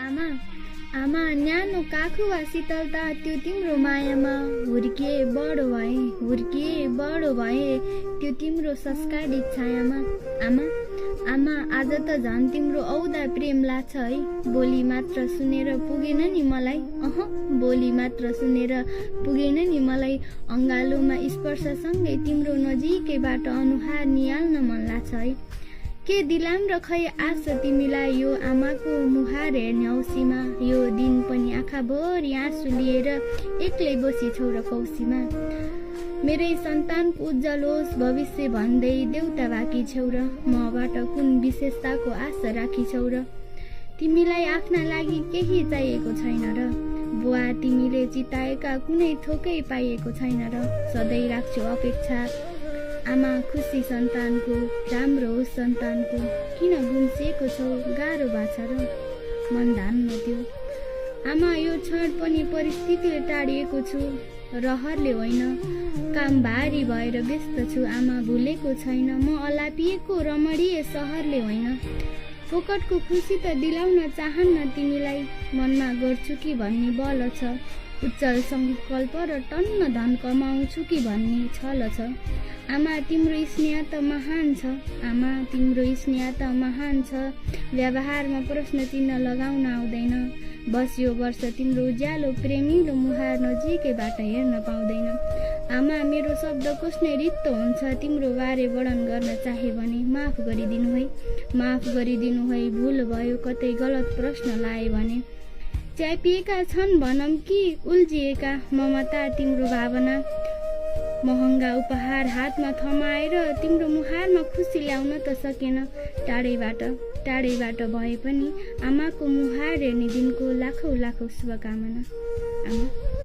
आमा आमा न्यानो काखु वा शीतलता त्यो तिम्रो मायामा हुर्किए बडो भए त्यो तिम्रो संस्कारिक छायामा आमा आमा आज त झन् तिम्रो औदा प्रेम लाग्छ है बोली मात्र सुनेर पुगेन नि मलाई बोली मात्र सुनेर पुगेन नि मलाई अङ्गालोमा स्पर्शसँगै तिम्रो नजिकैबाट अनुहार निहाल्न मन लाग्छ है के दिलाम र खै आश तिमीलाई यो आमाको मुहार हेर्ने औसीमा यो दिन पनि आँखाभरि आँसु लिएर एक्लै बसी छौ र कौसीमा मेरै सन्तानको उज्जवल होस् भविष्य भन्दै देउता बाँकी छौ र मबाट कुन विशेषताको आशा राखी छौ र तिमीलाई आफ्ना लागि केही चाहिएको छैन र बुवा तिमीले चिताएका कुनै थोकै पाइएको छैन र सधैँ राख्छौ अपेक्षा आमा खुसी सन्तानको राम्रो होस् सन्तानको किन गुम्सिएको छौ गाह्रो भाषा र मन धान्न त्यो आमा यो क्षण पनि परिस्थितिले टाढिएको छु रहरले होइन काम भारी भएर व्यस्त छु आमा भुलेको छैन म अलापिएको रमणीय सहरले होइन फोकटको खुसी त दिलाउन चाहन्न तिमीलाई मनमा गर्छु कि भन्ने बल छ उज्जवल सङ्कल्प र टन्न धन कमाउँछु कि भन्ने छल छ आमा तिम्रो स्नेह त महान छ आमा तिम्रो स्नेह त महान छ व्यवहारमा प्रश्न चिन्ह लगाउन आउँदैन बस यो वर्ष तिम्रो उज्यालो प्रेमिलो मुहार नजिकैबाट हेर्न पाउँदैन आमा मेरो शब्द कस्ने रित्तो हुन्छ तिम्रो बारे वर्णन गर्न चाहे भने माफ गरिदिनु है भुल भयो कतै गलत प्रश्न लाए भने च्यापिएका छन् भनौँ कि उल्झिएका ममता तिम्रो भावना महँगा उपहार हातमा थमाएर तिम्रो मुहारमा खुसी ल्याउन त सकेन टाढैबाट भए पनि आमाको मुहार हेर्ने दिनको लाखौँ शुभकामना आमा।